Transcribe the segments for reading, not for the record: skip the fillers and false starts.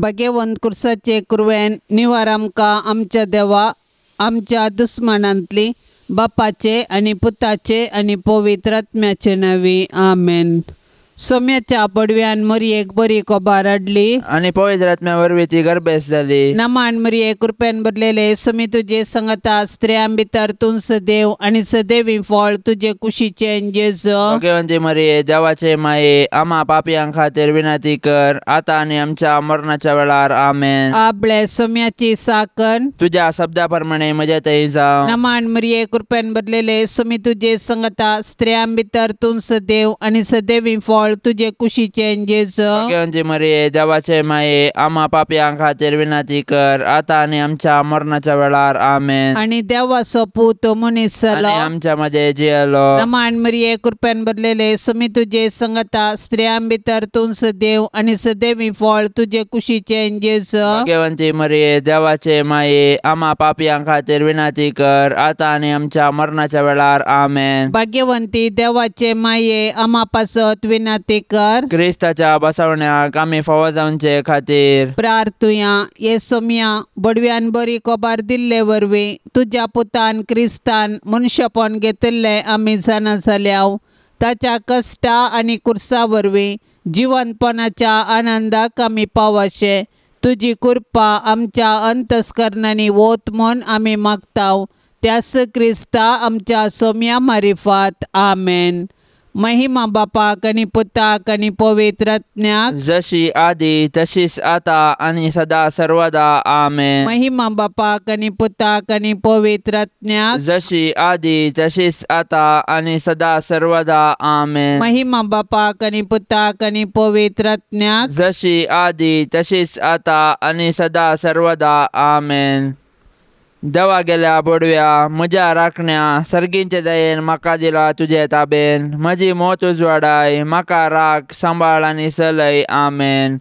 भगवंत कुर्साचे कुरवेन निवार आमकां आमच्या देवा आमच्या दुस्मानांतली बापाचे आनी पुताचे आनी पवित्र आत्म्याचे नांवी आमेन. सोम्याच्या बडव्यान मरयेक बरी कोबार हाडली आनी पवित्र आत्म्या वरवीं ती गर्भेस्त जाली. नमान मरये कृपेन भरलेले सुमी तुजे संगता स्त्रियां भितर तूं सदैव आनी सदैवी फळ तुजे कुशीचें जेजू. भगवंती मरिये देवाचे माये आम्हा पापयां खातीर विनंती कर आता आनी आमच्या मरणाच्या वेळार आमेन. आपले सोम्याची साकन तुझ्या शब्दा प्रमाणे म्हज्या थंय जावं. नमान मरिये कृपेन भरलेले सुमी तुजे संगता स्त्रियां भितर तूं सदैव आनी सदैवी फळ तुजे कुशीचें जेजू. भगवंती मरिये देवाचे माये आम्हा पापयां खातीर विनंती कर आता आनी आमच्या मरणाच्या वेळार आमेन. आनी देवाचो पूत मनीस जालो आमच्या मध्ये जियेलो. नमान मरिये कृपेन भरलेले सुमी तुजे संगता स्त्रियां भितर तूं सदैव आनी सदैवी फळ तुजे कुशीचें जेजू. भगवंती मरिये देवाचे माये आम्हा पापयां खातीर विनंती कर आता आनी आमच्या मरणाच्या वेळार आमेन. भाग्यवंती देवाचे माये आम्हा पासत विनंती कर. क्रिस्ताच्या बसवण्याक आमी फावो जावचे खातीर प्रार्थुया. ये सोम्या बडव्यान बरी कोबार दिल्ले वरवीं तुज्या पुतान क्रिस्तान मनशेपण घेतिल्लें आमी जाणा जाल्याव ताच्या कश्टा आनी कुर्सा वरवीं जिवनपणाच्या आनंदाक आमी पावशे तुजी कृपा आमच्या अंतस्करणांनी वत म्हूण आमी मागताव त्यास क्रिस्ता आमच्या सोम्या मारिफात आमेन. महिमा बापाक आनी पुताक आनी पवित्र आत्म्याक जशी आदी तशीच आता आनी सदा सर्वदा आमेन. महिमा बापाक आनी पुताक आनी पवित्र आत्म्याक जशी आदी तशीच आता आनी सदा सर्वदा आमेन. महिमा बापाक आनी पुताक आनी पवित्र आत्म्याक जशी आदी तशीच आता आनी सदा सर्वदा आमेन. देवा गेल्या बोडव्या म्हज्या राखण्या सर्गींचे दयेन म्हाका दिला तुजे ताबेन म्हजी मोत उजवाडाय म्हाका राख सांबाळ आनी सलय आमेन.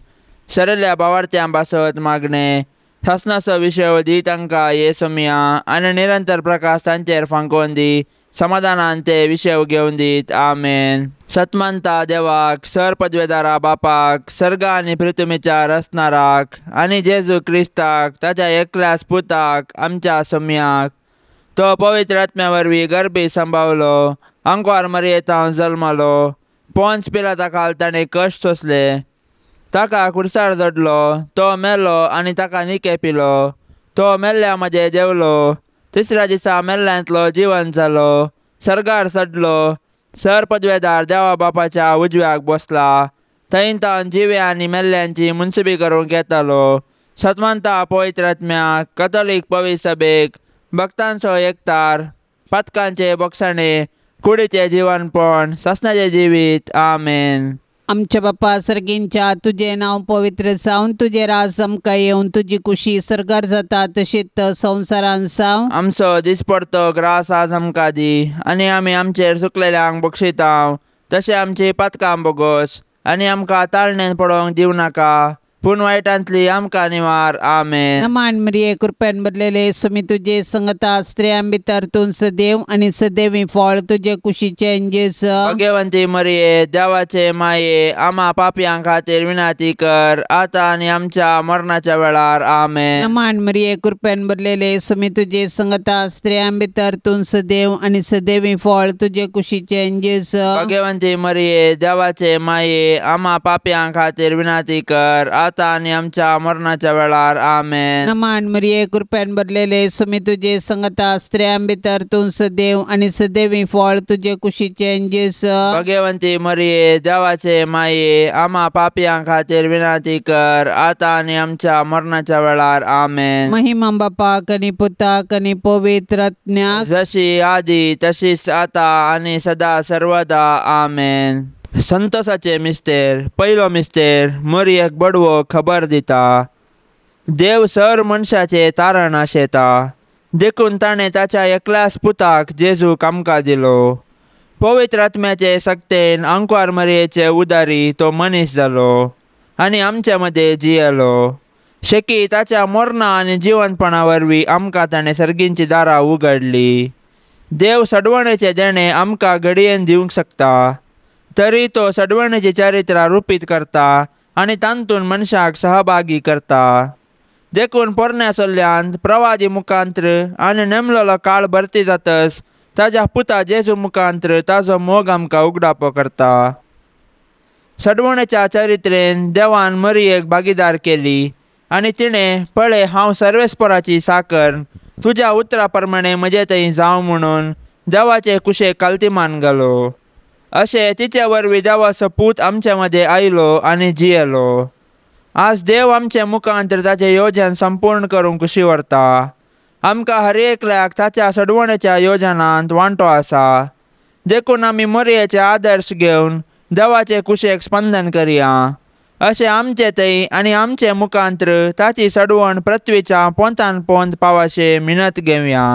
सरल्या बावार्थ्यां पासत मागणें सासणाचो विशय दी तांकां ये सोमया आनी निरंतर प्रकाश तांचेर फांकोवन दी समाधानान ते विशय घेवन दीत आमेन. सतमानता देवाक सर पदवेदारा बापाक सर्ग आनी पृथ्वीच्या रचणाराक आनी जेजू क्रिस्ताक ताच्या एकल्याच पुताक आमच्या सोम्याक तो पवित्र आत्म्या वरवीं गर्भी सांबावलो अंकवार मरयेतावन जल्मलो पोंच पिलाता खाल ताणें कश्ट सोंसले ताका कुर्सार जडलो तो मेलो आनी ताका निके पिलो तो मेल्ल्या मदें देंवलो तिसऱ्या दिसा मेल्ल्यांतलो जिवन जालो सर्गार चडलो सर पदवेदार देवा बापाच्या उजव्याक बसला थंय तावन जिवे आनी मेल्ल्यांची मुनसुबी करूंक येतालो. सतमानता पवित्र आत्म्याक कथोलीक पवित्र सभेक भक्तांचो एकतार पातकांचे बोगसाणे कुडीचें जिवनपण सासणाचें जिवीत आमेन. आमच्या बापा सर्गींच्या तुजें नांव पवित्र जावन तुजें राज आमकां येवन तुजी कुशी सर्गार जाता तशीच संवसारान जावं. आमचो दिसपडतो ग्रास आज आमकां दी आनी आमी आमचेर चुकलेल्यांक बक्षितांव तशें आमची पातकां बोगोस आनी आमकां ताळणेन पडोवंक दिवं नाका पूण वायटांतली आमकां निवार आमेन. नमान मरिये कृपेन भरलेले सुमी तुजे संगता स्त्रियां भितर तूं सदैव आनी सदैवी फळ तुजे कुशीचें जेजू. भगवंती मरिये देवाचे माये आम्हा पापयां खातीर विनंती कर आता आनी आमच्या मरणाच्या वेळार आमेन. नमान मरिये कृपेन भरलेले सुमी तुजे संगता स्त्रियां भितर तूं सदैव आनी सदैवी फळ तुजे कुशीचें जेजू. भगवंती मरिये देवाचे माये आम्हा पापयां खातीर विनंती कर आता आनी आमच्या मरणाच्या वेळार आमेन. नमान मरिये कृपेन भरलेले सुमी तुजे संगता स्त्रियां भितर तूं सदैव आनी सदैवी फळ तुजे कुशीचें जेजू. भगवंती मरिये देवाचे माये आम्हा पापयां खातीर विनंती कर आता आनी आमच्या मरणाच्या वेळार आमेन. महिमा बापाक आनी पुताक आनी पवित्र आत्म्याक जशी आदी तशीच आता आनी सदा सर्वदा आमेन. संतोषाचे मिस्तेर पयलो मिस्तेर मरियेक बडवो खबर दिता देव सर मनशाचे तारण आशेता देखून ताणें ताच्या एकल्याच पुताक जेजूक आमकां दिलो. पवित्र आत्म्याचे सक्तेन अंकवार मरियेचे उदारी तो मनीस जालो आनी आमचे मदें जियेलो. शेकी ताच्या मरणा आनी जिवनपणा वरवीं आमकां ताणें सर्गींची दारां उगडली. देव सडवणेचें देणें आमकां घडयेन दिवंक शकता तरी तो सडवणेची चरित्रां रुपीत करता आनी तांतून मनशाक सहभागी करता. देखून पोरण्या सल्ल्यांत प्रवादी मुखांत्र आनी नेमलेलो काळ भरती जातस ताज्या पुता जेजू मुखांत्र ताजो मोग आमकां उगडापो करता. सडवणेच्या चरित्रेन देवान मरियेक भागीदार केली आनी तिणें पळय हांव सर्वेस्पराची साकर तुज्या उतरा प्रमाणे म्हजे थंय जावं म्हणून देवाचे कुशेक कालतीमान घालो. अशें तिचे वरवीं देवाचो पूत आमचे मदें आयलो आनी जियेलो. आज देव आमचे मुखांत ताचें योजन संपूर्ण करूंक कुशी व्हरता. आमकां हर एकल्याक ताच्या सडवणेच्या योजनांत वांटो आसा. देखून आमी मरयेचे आदर्श घेवन देवाचे कुशेक स्पंदन करया. अशें आमचे थंय आनी आमचे मुखांत्र ताची सडवण पृथ्वीच्या पोंतान पोंत पावाशे मिनत घेवया.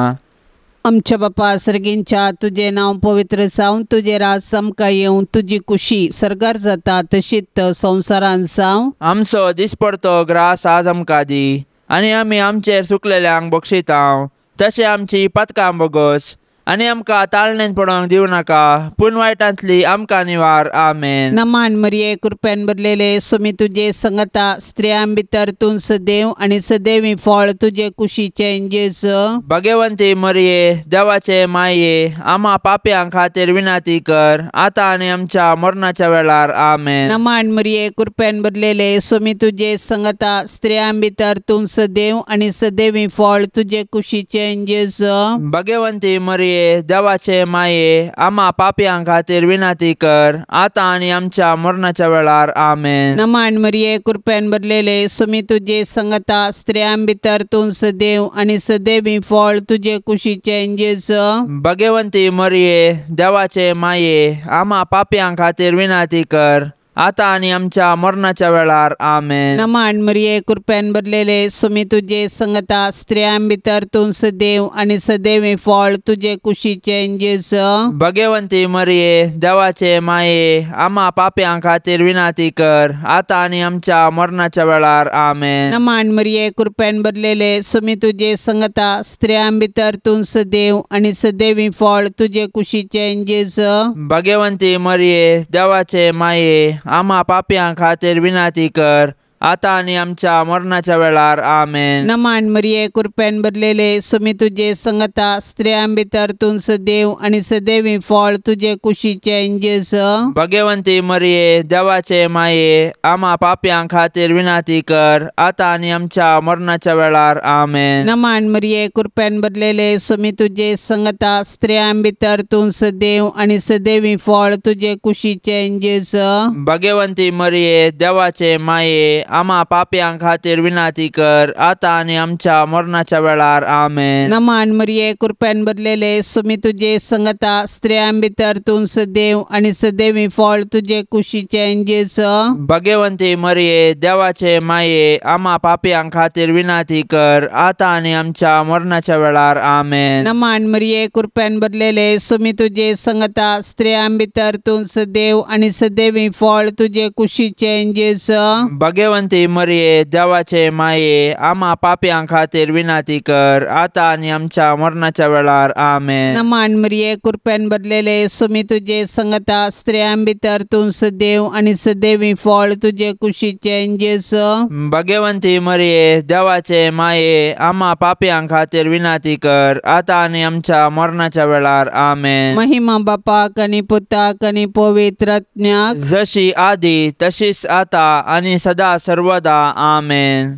आमच्या बापा सर्गींच्या तुजें नांव पवित्र जावं, तुजें राज आमकां येवं, तुजी कुशी सर्गार जाता तशीच संवसारान जावं. आमचो दिसपडतो ग्रास आज आमकां दी आनी आमी आमचेर सुकलेल्यांक बक्षितांव तशें आमची पदकां बोगस आनी आमकां ताळणेन पडोवंक दिवं नाका पूण वायटांतली आमकां निवार. आमेन. नमान मरिये, कृपेन भरलेले, सुमी तुजे संगता, स्त्रियां भितर तूं सदैव आनी सदैवी फळ तुजे कुशीचें जेजू. भगवंती मरिये, देवाचे माये, आमा पापयां खातीर विनंती कर आतां आनी आमच्या मरणाच्या वेळार. आमेन. नमान मरिये, कृपेन भरलेले, सुमी तुजे संगता, स्त्रियां भितर तूं सदैव आनी सदैवी फळ तुजे कुशीचें जेजू. भगवंती मरिये, देवाचे माये, आमा पापयां खातीर विनंती कर आतां आनी आमच्या मरणाच्या वेळार. आमेन. नमान मरिये, कृपेन भरलेले, सुमी तुजे संगता, स्त्रियां भितर तूं सदैव आनी सदैवी फळ तुजे कुशीचें जेजू. भगवंती मरिये, देवाचे माये, आमा पापयां खातीर विनंती कर आतां आनी आमच्या मरणाच्या वेळार. आमेन. नमान मरिये, कृपेन भरलेले, सुमी तुजे संगता, स्त्रियां भितर तूं सदैव आनी सदैवी फळ तुजे कुशीचें जेजू. भगवंती मरिये, देवाचे माये, आमा पापयां खातीर विनंती कर आतां आनी आमच्या मरणाच्या वेळार. आमेन. नमान मरिये, कृपेन भरलेले, सुमी तुजे संगता, स्त्रियां भितर तूं सदैव आनी सदैवी फळ तुजे कुशीचें जेजू. भगवंती मरिये, देवाचे माये, आमा पापयां खातीर विनंती कर आतां आनी आमच्या मरणाच्या वेळार. आमेन. नमान मरिये, कृपेन भरलेले, सुमी तुजे संगता, स्त्रियां भितर तूं सदैव आनी सदैवी फळ तुजे कुशीचें जेजू. भगवंती मरिये, देवाचे माये, आमा पापयां खातीर विनंती कर आतां आनी आमच्या मरणाच्या वेळार. आमेन. नमान मरिये, कृपेन भरलेले, सुमी तुजे संगता, स्त्रियां भितर तूं सदैव आनी सदैवी फळ तुजे कुशीचें जेजू. भगवंती मरिये, देवाचे माये, आमा पापयां खातीर विनंती कर आतां आनी आमच्या मरणाच्या वेळार. आमेन. नमान मरिये, कृपेन भरलेले, सुमी तुजे संगता, स्त्रियां भितर तूं सदैव आनी सदैवी फळ तुजे कुशीचें जेजू. भगवंती मरिये, देवाचे माये, आमा पापयां खातीर विनंती कर आतां आनी आमच्या मरणाच्या वेळार. आमेन. नमान मरिये, कृपेन भरलेले, सुमी तुजे संगता, स्त्रियां भितर तूं सदैव आनी सदैवी फळ तुजे कुशीचें जेजू. भगवंती मरिये, देवाचे माये, आमा पापयां खातीर विनंती कर आतां आनी आमच्या मरणाच्या वेळार. आमेन. नमान मरिये, कृपेन भरलेले, सुमी तुजे संगता, स्त्रियां भितर तूं सदैव आनी सदैवी फळ तुजे कुशीचें जेजू. भगवंती मरिये, देवाचे माये, आमा पापयां खातीर विनंती कर आतां आनी आमच्या मरणाच्या वेळार. आमेन. महिमा बापाक आनी पुताक आनी पवित्र आत्म्याक, जशी आदी तशीच आतां आनी सदा सर्वदा. आमेन.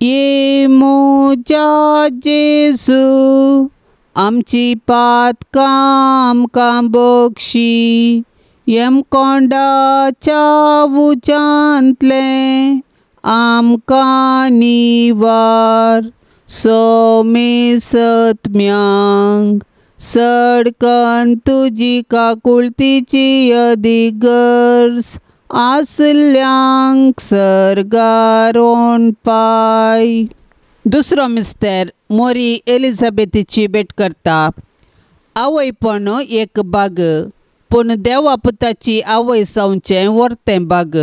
ये म्हज्या जेजू, आमची पातकां आमकां बक्षी, यमकोंडाच्या उज्यांतलें आमकां निवार, सोमे सत्म्यांक सडकन तुजी काकुळतीची अदीक गरज आसल्यांक सर्गार पाय. दुसरो मिस्तर मोरी एलिझाबेथीची भेट करता. आवयपण एक बाग, पूण देवा पुताची आवय जावचें वर्तें बाग.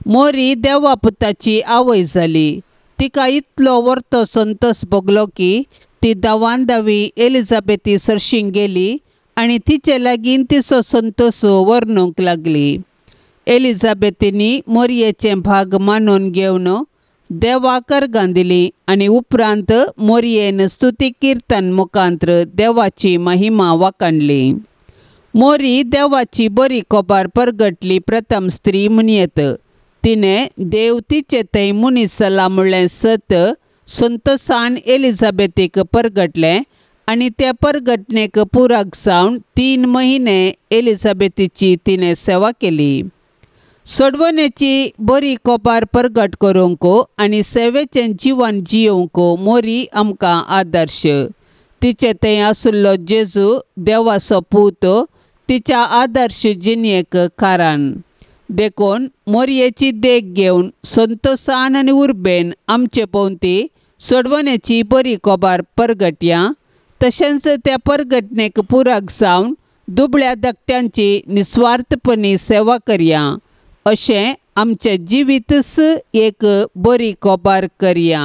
मोरी देवा पुताची आवय जाली. तिका इतलो वर्तो संतोष भोगलो की ती धांवान धांवी एलिझाबेथी सरशीं गेली आनी तिचे लागीं तिचो संतोष वर्णूंक लागली. एलिझाबेथीनी मोरयेचें भाग मानून घेवन देवाक अर्गां दिली आनी उपरांत मोरयेन स्तुती किर्तन मुखांत्र देवाची महिमा वाखाणली. मोरी देवाची बरी खबर परगटली प्रथम स्त्री म्हणयेत. तिणें देव तिचे थंय मनीस जाला म्हणलें सत संतोसान एलिझाबेथीक परगटलें आनी त्या परगटणेक पुराक जावन 3 महिने एलिझाबेथीची तिणें सेवा केली. सोडवणेची बरी खबर परगट करूंक आनी सेवेचें जिवन जियोवंक मोरी आमकां आदर्श. तिचे थंय आशिल्लो जेजू देवाचो पूत तिच्या आदर्श जिणेक कारण. देखून मोरयेची देख घेवन संतोसान आनी उर्बेन आमचे भोंवती सोडवणेची बरी खबर परगटया. तशेंच त्या परगटणेक पुराक जावन दुबळ्या धाकट्यांची निस्वार्थपणी सेवा करया. अशें आमचें जिवीतच एक बरी खबर करया.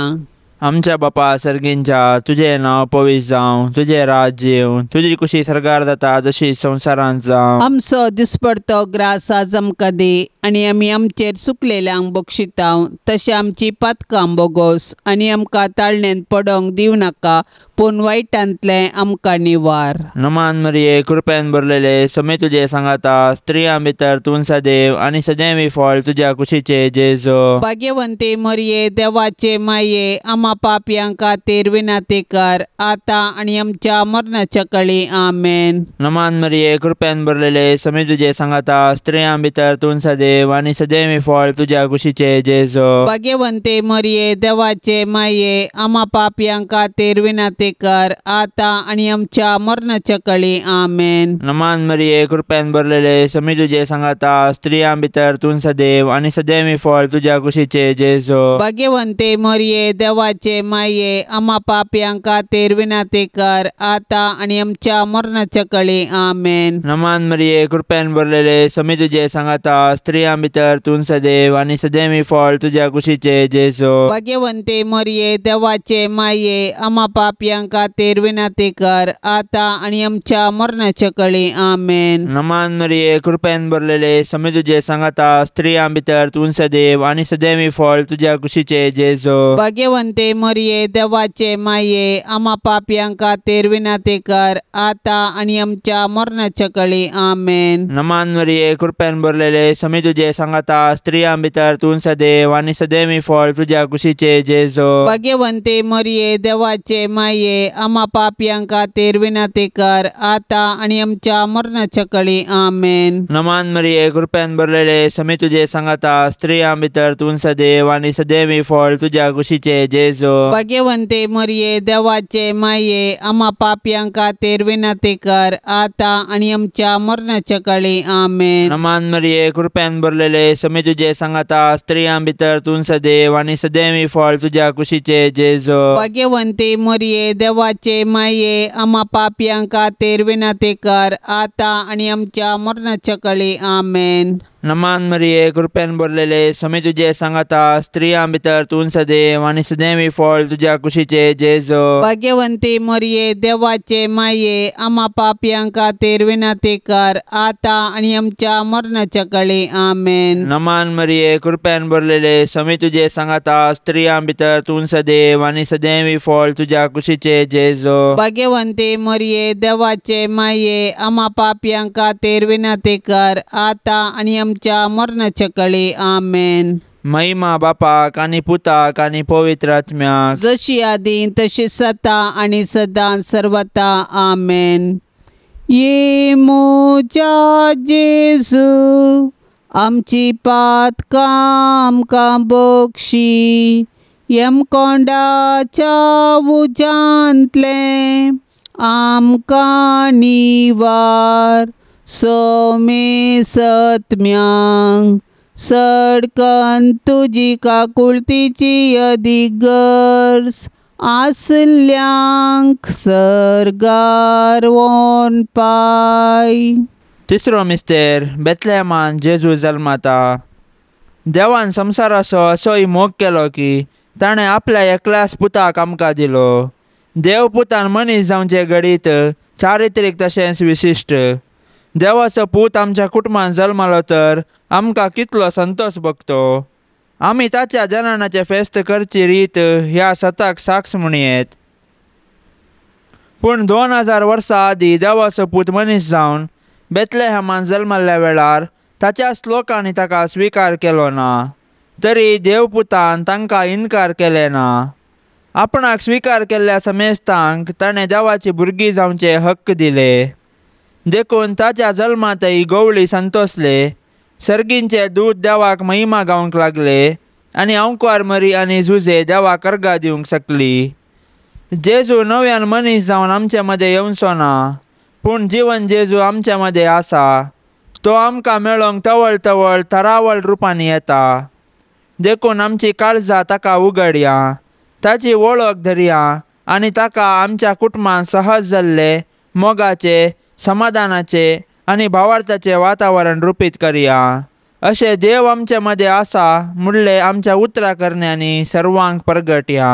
आमच्या बापा सर्गींच्या तुजें नांव पवित्र जावं, तुजें राज्य येवं, तुजी कुशी सरकार जाता जशी संवसारांत जावं. आमचो दिसपडतो ग्रास आज आमकां दी आनी आमी आमचेर चुकलेल्यांक बक्षितांव तशें आमची पातकां बोगोस आनी आमकां ताळणेंत पडोंक दिवं नाका पूण वायटांतलें आमकां निवार. नमान मरिये कृपेन भरलेले समे तुजे सांगाता, स्त्रियां भितर तूं सदैव आनी सदैवी फळ तुज्या कुशीचे जेजू. भाग्यवंती मरिये देवाचे माये आमा पापयां खातीर विनंती कर आतां आनी आमच्या मरणाच्या कळी. आमेन. नमान मरिये कृपेन भरलेले समे तुजे सांगाता, स्त्रियां भितर तूं सदैव आनी सदैवी फळ तुज्या कुशीचे जेजू. भाग्यवंती मरिये देवाचे माये आमा पापयां खातीर विनंती कर आतां आनी आमच्या मरणाच्या कळी. आमेन. नमान मरिये कृपेन भरलेले समे तुजे सांगाता, स्त्रियां भितर तूं सदैव आनी सदैवी फळ तुज्या कुशीचे जेजू. भाग्यवंती मरिये देवाचे माये आमा पापयां खातीर विनंती कर आतां आनी आमच्या मरणाच्या कळी. आमेन. नमान मरिये कृपेन भरलेले समे तुजे सांगाता, स्त्रियां भितर तूं सदैव आनी सदैवी फळ तुज्या कुशीचे जेजू. भाग्यवंती मरिये देवाचे माये आमा पापयां खातीर विनंती कर आतां आनी आमच्या मरणाच्या कळी. आमेन. नमान मरिये कृपेन भरलेले समे तुजे सांगाता, स्त्रियां भितर तूं सदैव आनी सदैवी फळ तुज्या कुशीचे जेजू. भाग्यवंती मरिये देवाचे माये आमा पापयां खातीर विनंती कर आतां आनी आमच्या मरणाच्या कळी. आमेन. नमान मरिये कृपेन भरलेले समे तुजे सांगाता, स्त्रियां भितर तूं सदैव आनी सदैवी फळ तुज्या कुशीचे जेजू. भाग्यवंती मरिये देवाचे माये आमा पापयां खातीर विनंती कर आतां आनी आमच्या मरणाच्या कळी. आमेन. नमान मरिये कृपेन भरलेले समे तुजे सांगाता, स्त्रियां भितर तूं सदैव आनी सदैवी फळ तुज्या कुशीचे जेजू. भाग्यवंती मरिये देवाचे माये आमा पापयां खातीर विनंती कर आतां आनी आमच्या मरणाच्या कळी. आमेन. नमान मरिये कृपेन भरलेले समे तुजे सांगाता, स्त्रियां भितर तूं सदैव आनी सदैवी फळ तुज्या कुशीचे जेजू. भाग्यवंती मरिये देवाचे माये आमा पापयां खातीर विनंती कर आतां आनी आमच्या मरणाच्या कळी. आमेन. नमान मरिये कृपेन भरलेले समे तुजे सांगाता, स्त्रियां भितर तूं सदैव आनी सदैवी फळ तुज्या कुशीचे जेजू. भाग्यवंती मरिये देवाचे माये आमा पापयां खातीर विनंती कर आतां आनी आमच्या मरणाच्या कळी. आमेन. नमान मरिये कृपेन भरलेले समे तुजे सांगाता, स्त्रियां भितर तूं सदैव आनी सदैवी फळ तुज्या कुशीचे जेजू. भाग्यवंती मरिये देवाचे माये आमा पापयां खातीर विनंती कर आतां आनी आमच्या मरणाच्या कळी. आमेन. महिमा बापाक आनी पुताक आनी पवित्र आत्म्याक, जशी आदी तशी सता आनी सदां सर्वता. आमेन. ये म्हज्या जेजू आमची पातकां आमकां बक्षी, यमकोंडाच्या उज्यांतलें आमकां निवार, सोमे सत्म्यांक सडकन तुजी काकुळतीची अदीक गरज आसल्यांक सर्गार वोन पाय. तिसरो मिस्तेर बेथलेहमान जेजू जल्माता. देवान संवसाराचो असोय मोग केलो की ताणें आपल्या एकल्याच पुताक आमकां दिलो. देव पुतान मनीस जावचें घडीत चारित्रीक तशेंच विशिश्ट. देवाचो पूत आमच्या कुटुंबान जल्मालो तर आमकां कितलो संतोश भोगतो। आमी ताच्या जननाचें फेस्त करची रीत ह्या सताक साक्ष म्हणयेत। पूण 2000 वर्सां आदीं देवाचो पूत मनीस जावन बेतलेहमान जल्मल्ल्या वेळार ताच्याच लोकांनी ताका स्विकार केलो ना, तरी देवपुतान तांकां इनकार केले ना। आपणाक स्विकार केल्ल्या समेस्तांक ताणें देवाची भुरगीं जावचे हक्क दिले। देखून ताच्या जल्मांतय गवळी संतोसले, सर्गींचे दूत देवाक महिमा गावंक लागले आनी अंकवार मरी आनी जुजे देवाक अर्गां दिवंक शकली। जेजू नव्यान मनीस जावन आमचे मदें येवचो ना, पूण जिवन जेजू आमचे मदें आसा। तो आमकां मेळोंक तवळ तवळ थरावळ रुपांनी येता। देखून आमची काळजां ताका उगडया, ताची वळख धरया आनी ताका आमच्या कुटुंबान सहज जाल्ले मोगाचे, समाधानाचे आनी भावार्थाचे वातावरण रुपीत करया। अशें देव आमचे मदें आसा म्हणलें आमच्या उतरां करण्यांनी सर्वांक परगटया।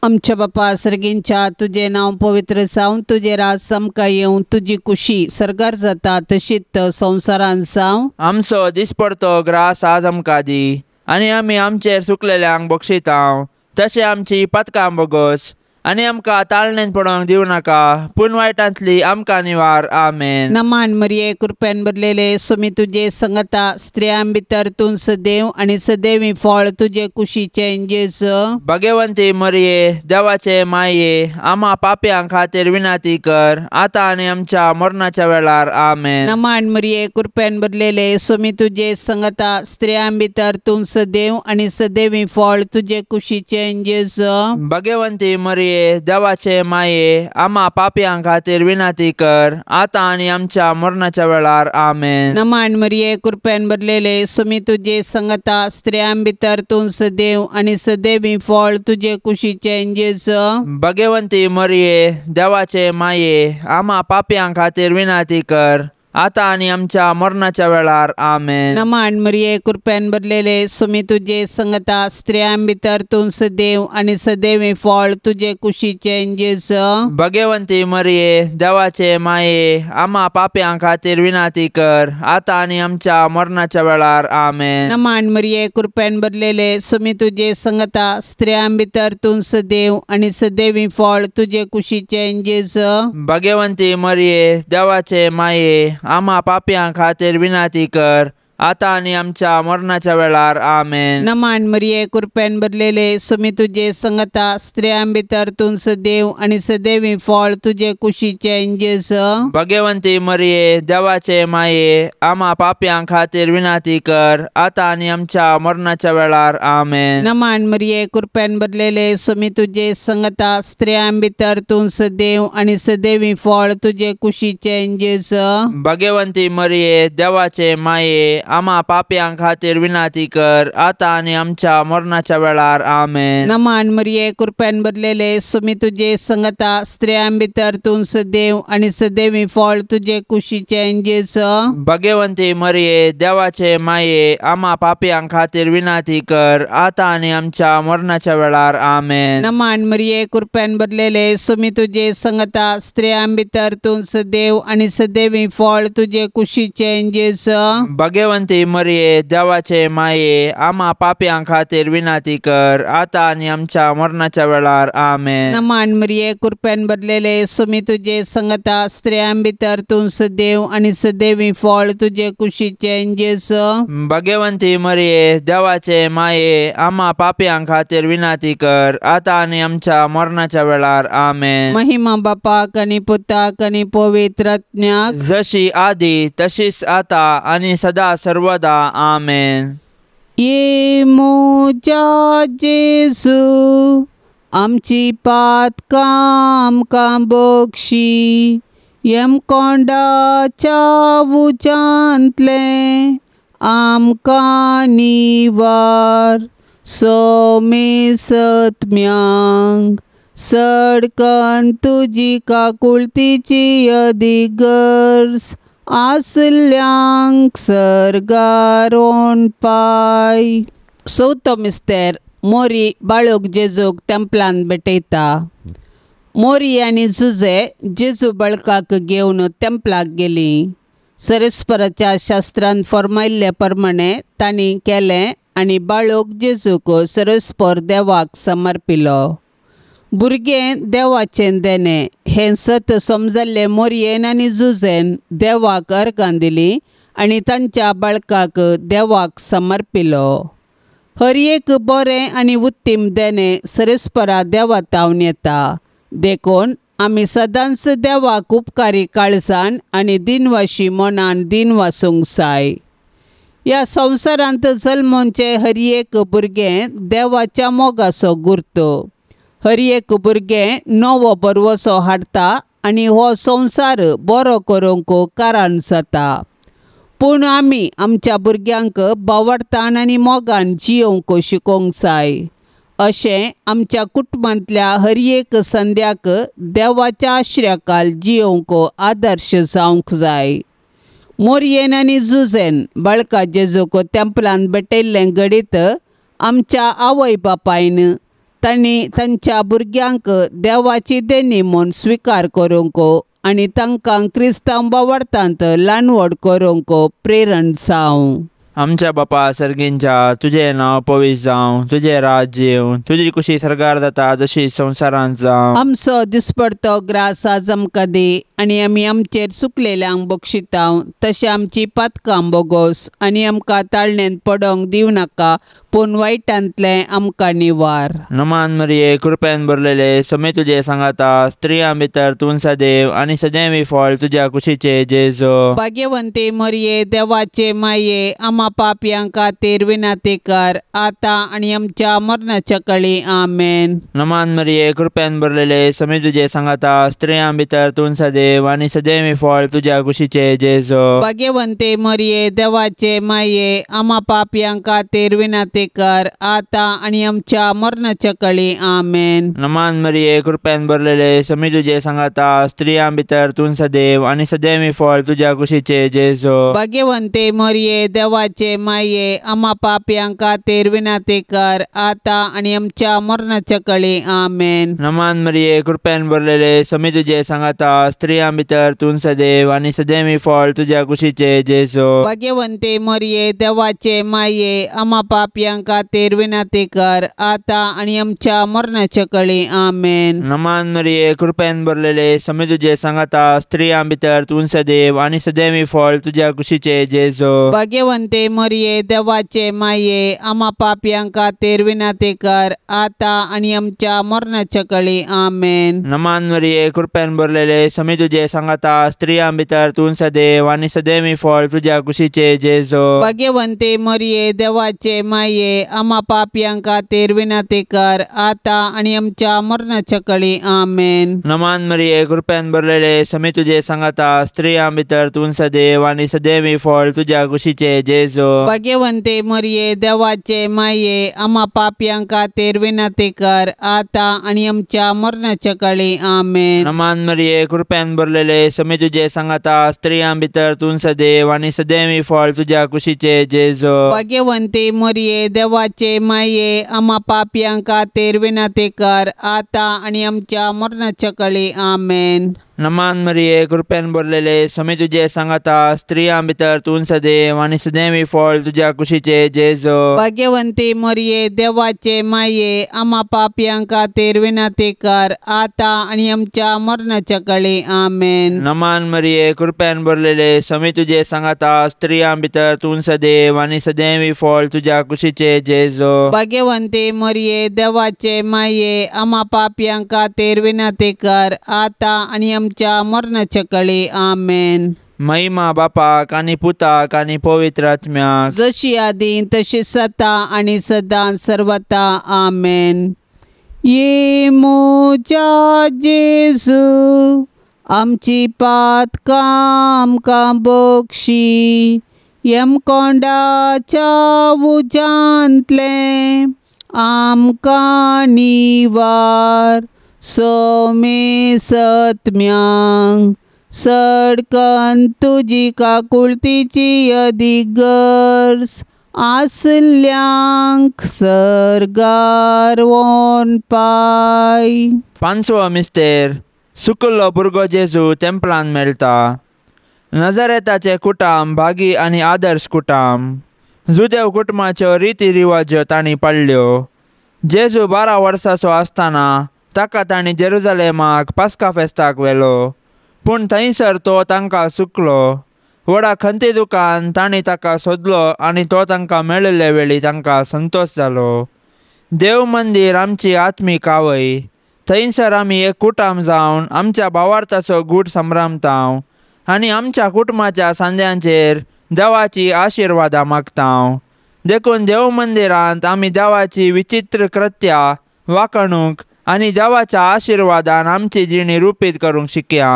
आमच्या बापा सर्गींच्या तुजें नांव पवित्र जावं, तुजें राज आमकां येवं, तुजी कुशी सर्गार जाता तशीच संवसारान जावं। आमचो दिसपडतो ग्रास आज आमकां दी आनी आमी आमचेर सुकलेल्यांक बक्षितांव तशें आमची पातकां बोगस आनी आमकां ताळणेन पडोवंक दिवं नाका, पूण वायटांतली आमकां निवार। आमेन। नमान मरिये, कृपेन भरलेले, स्वामी तुजे संगता, स्त्रियां भितर तूं सदैव आनी सदैवी फळ तुजे कुशीचें जेजू। भगवंती मरिये, देवाचे माये, आमा पापयां खातीर विनंती कर आतां आनी आमच्या मरणाच्या वेळार। आमेन। नमान मरिये, कृपेन भरलेले, स्वामी तुजे संगता, स्त्रियां भितर तूं सदैव आनी सदैवी फळ तुजे कुशीचें जेजू। भगवंती मरिये, देवाचे माये, आमा पापयां खातीर विनंती कर आतां आनी आमच्या मरणाच्या वेळार। आमेन। नमान मरिये, कृपेन भरलेले, स्वामी तुजे संगता, स्त्रियां भितर तूं सदैव आनी सदैवी फळ तुजे कुशीचें जेजू। भगवंती मरिये, देवाचे माये, आमा पापयां खातीर विनंती कर आतां आनी आमच्या मरणाच्या वेळार। आमेन। नमान मरिये, कृपेन भरलेले, स्वामी तुजे संगता, स्त्रियां भितर तूं सदैव आनी सदैवी फळ तुजे कुशीचें जेजू। भगवंती मरिये, देवाचे माये, आमा पापयां खातीर विनंती कर आतां आनी आमच्या मरणाच्या वेळार। आमेन। नमान मरिये, कृपेन भरलेले, स्वामी तुजे संगता, स्त्रियां भितर तूं सदैव आनी सदैवी फळ तुजे कुशीचें जेजू। भगवंती मरिये, देवाचे माये, आमा पापयां खातीर विनंती कर आतां आनी आमच्या मरणाच्या वेळार। आमेन। नमान मरिये, कृपेन भरलेले, स्वामी तुजे संगता, स्त्रियां भितर तूं सदैव आनी सदैवी फळ तुजे कुशीचें जेजू। भगवंती मरिये, देवाचे माये, आमा पापयां खातीर विनंती कर आतां आनी आमच्या मरणाच्या वेळार। आमेन। नमान मरिये, कृपेन भरलेले, स्वामी तुजे संगता, स्त्रियां भितर तूं सदैव आनी सदैवी फळ तुजे कुशीचें जेजू। भगवंती मरिये, देवाचे माये, आमा पापयां खातीर विनंती कर आतां आनी आमच्या मरणाच्या वेळार। आमेन। नमान मरिये, कृपेन भरलेले, स्वामी तुजे संगता, स्त्रियां भितर तूं सदैव आनी सदैवी फळ तुजे कुशीचें जेजू। भगवंती मरिये, देवाचे माये, आमा पापयां खातीर विनंती कर आतां आनी आमच्या मरणाच्या वेळार। आमेन। नमान मरिये, कृपेन भरलेले, स्वामी तुजे संगता, स्त्रियां भितर तूं सदैव आनी सदैवी फळ तुजे कुशीचें जेजू। भगवंती मरिये, देवाचे माये, आमा पापयां खातीर विनंती कर आतां आनी आमच्या मरणाच्या वेळार। आमेन। नमान मरिये, कृपेन भरलेले, स्वामी तुजे संगता, स्त्रियां भितर तूं सदैव आनी सदैवी फळ तुजे कुशीचें जेजू। भगवंती मरिये, देवाचे माये, आमा पापयां खातीर विनंती कर आतां आनी आमच्या मरणाच्या वेळार। आमेन। महिमा बापाक आनी पुताक आनी पवित्र आत्म्याक, जशी आदी तशीच आता आनी सदा सर्वदा। आमेन। ये म्हज्या जेजू, आमची पातकां आमकां बक्षी, यमकोंडाच्या उज्यांतलें आमकां निवार, सोमेसत्म्यांक सडकन तुजी काकुळतीची अदीक गरज आसल्यांक सर्गार पाय। चवथो मिस्तेर मोरी बाळूक जेजूक तेंपलान भेटयता। मोरी आनी जुजे जेजू बळकाक घेवन तेंपलाक गेली। सरस्पराच्या शास्त्रान फर्मायल्ले प्रमाणे तांणी केलें आनी बाळक जेजूक सरस्पर देवाक समर्पिलो. भुरगें देवाचें देणें हें सत समजल्लें मोरयेन आनी जुझेन देवाक अर्गां दिलीं आनी तांच्या बाळकाक देवाक समर्पिलो. हर एक बरें आनी उत्तीम देणें सरस्परा देवा तावन येता, देखून आमी सदांच देवाक उपकारी काळजान आनी दिनवाशी मनान दिनवासूंक जाय. ह्या संवसारांत जल्मोवचें हर एक भुरगें देवाच्या मोगाचो गुर्तो. हर एक भुरगें नवो भरवसो हाडटा आनी हो संवसार बरो करूंक कारण जाता. पूण आमी आमच्या भुरग्यांक बावडतान आनी मोगान जियोवंक शिकोवंक जाय. अशें आमच्या कुटुंबांतल्या हर एक संद्याक देवाच्या आश्र्याखाल जियोवंक आदर्श जावंक जाय. मोरयेन आनी जुझेन बाळका जेजूक तेंपलान भेटयल्लें घडीत आमच्या आवय बापायन तांणी तांच्या भुरग्यांक देवाची देणी म्हूण स्विकार करूंक आनी तांकां क्रिस्तांव बावडतांत ल्हान व्हड करूंक प्रेरण जावं. आमच्या बापा सर्गींच्या तुजें नांव पवित्र जावं, तुजें राज्य येवं, तुजी कुशी सरकार जाता जशी संवसारांत जावं. आमचो दिसपडतो ग्रास आज आमकां दी आनी आमी आमचेर चुकलेल्यांक बक्षितांव तशें आमची पातकां बोगोस आनी आमकां ताळणेंत पडोंक दिवं नाका, पूण वायटांतलें आमकां निवार. नमान मरिये, कृपेन भरलेले, समे तुजे सांगाता, स्त्रियां भितर तूं सदैव आनी सदैवी फळ तुज्या कुशीचे जेजू. भाग्यवंती मरिये, देवाचे माये, आमा पापयां खातीर विनंती कर आतां आनी आमच्या मरणाच्या कळी. आमेन. नमान मरिये, कृपेन भरलेले, समे तुजे सांगाता, स्त्रियां भितर तूं सदैव आनी सदैवी फळ तुज्या कुशीचे जेजू. भाग्यवंती मरिये, देवाचे माये, आमा पापयां खातीर विनंती कर आतां आनी आमच्या मरणाच्या कळी. आमेन. नमान मरिये, कृपेन भरलेले, समे तुजे सांगाता, स्त्रियां भितर तूं सदैव आनी सदैवी फळ तुज्या कुशीचे जेजू. भाग्यवंती मरिये, देवाचे माये, आमा पापयां खातीर विनंती कर आतां आनी आमच्या मरणाच्या कळी. आमेन. नमान मरिये, कृपेन भरलेले, समे तुजे सांगाता, स्त्रियां भितर तूं सदैव आनी सदैवी फळ तुज्या कुशीचे जेजू. भाग्यवंती मरिये, देवाचे माये, आमा पापयां खातीर विनंती कर आतां आनी आमच्या मरणाच्या कळी. आमेन. नमान मरिये, कृपेन भरलेले, समे तुजे सांगाता, स्त्रियां भितर तूं सदैव आनी सदैवी फळ तुज्या कुशीचे जेजू. भाग्यवंती मरिये, देवाचे माये, आमा पापयां खातीर विनंती कर आतां आनी आमच्या मरणाच्या कळी. आमेन. नमान मरिये, कृपेन भरलेले, समे तुजे सांगाता, स्त्रियां भितर तूं सदैव आनी सदैवी फळ तुज्या कुशीचे जेजू. भाग्यवंती मरिये, देवाचे माये, आमा पापयां खातीर विनंती कर आतां आनी आमच्या मरणाच्या कळी. आमेन. नमान मरिये, कृपेन भरलेले, समे तुजे सांगाता, स्त्रियां भितर तूं सदैव आनी सदैवी फळ तुज्या कुशीचे जेजू. भाग्यवंती मरिये, देवाचे माये, आमा पापयां खातीर विनंती कर आतां आनी आमच्या मरणाच्या कळी. आमेन. नमान मरिये, कृपेन भरलेले, समे तुजे सांगाता, स्त्रियां भितर तूं सदैव आनी सदैवी फळ तुज्या कुशीचे जेजू. भाग्यवंती मरिये, देवाचे माये, आमा पापयां खातीर विनंती कर आतां आनी आमच्या मरणाच्या कळी. आमेन. नमान मरिये, कृपेन भरलेले, समे तुजे सांगाता, स्त्रियां भितर तूं सदैव आनी सदैवी फळ तुज्या कुशीचे जेजू. भाग्यवंती मरिये, देवाचे माये, आमा पापयां खातीर विनंती कर आतां आनी आमच्या मरणाच्या कळी. आमेन. नमान मरिये, कृपेन भरलेले, समे तुजे सांगाता, स्त्रियां भितर तूं सदैव आनी सदैवी फळ तुज्या कुशीचे जेजू. भाग्यवंती मरिये, देवाचे माये, आमा पापयां खातीर विनंती कर आतां आनी आमच्या मरणाच्या कळी. आमेन. महिमा बापाक आनी पुताक आनी पवित्र आत्म्याक, जशी आदी तशी सता आनी सदां सर्वता. आमेन. ये म्हज्या जेजू, आमची पातकां आमकां बक्षी, यमकोंडाच्या उज्यांतलें आमकां निवार, सोमे सत्म्यांक सडकन तुजी काकुळतीची अदीक गरज आसल्यांक सर्गार वोन पाय. पांचवो मिस्तेर, सुकल्लो भुरगो जेजू तेंपलान मेळटा. नजरेताचें कुटाम भागी आनी आदर्श कुटाम. जुदेव कुटुंबाच्यो रिती रिवाज्यो तांणी पाळ्ळ्यो. जेजू 12 वर्सांचो आसतना ताका तांणी जेरुजलेमाक पास्का फेस्ताक व्हेलो, पूण थंयसर तो तांकां सुकलो. व्हडा खंती दुकान तांणी ताका सोदलो आनी तो तांकां मेळिल्ले वेळी तांकां संतोश जालो. देव मंदीर आमची आत्मीक आवय. थंयसर आमी एक कुटाम जावन आमच्या भावार्थाचो गूट संभ्रमताव आनी आमच्या कुटुंबाच्या सांद्यांचेर देवाची आशिर्वादां मागताव. देखून देव मंदिरांत आमी देवाची विचित्र कृत्या वाकणूक आनी देवाच्या आशिर्वादान आमची जिणी रुपीत करूंक शिकया.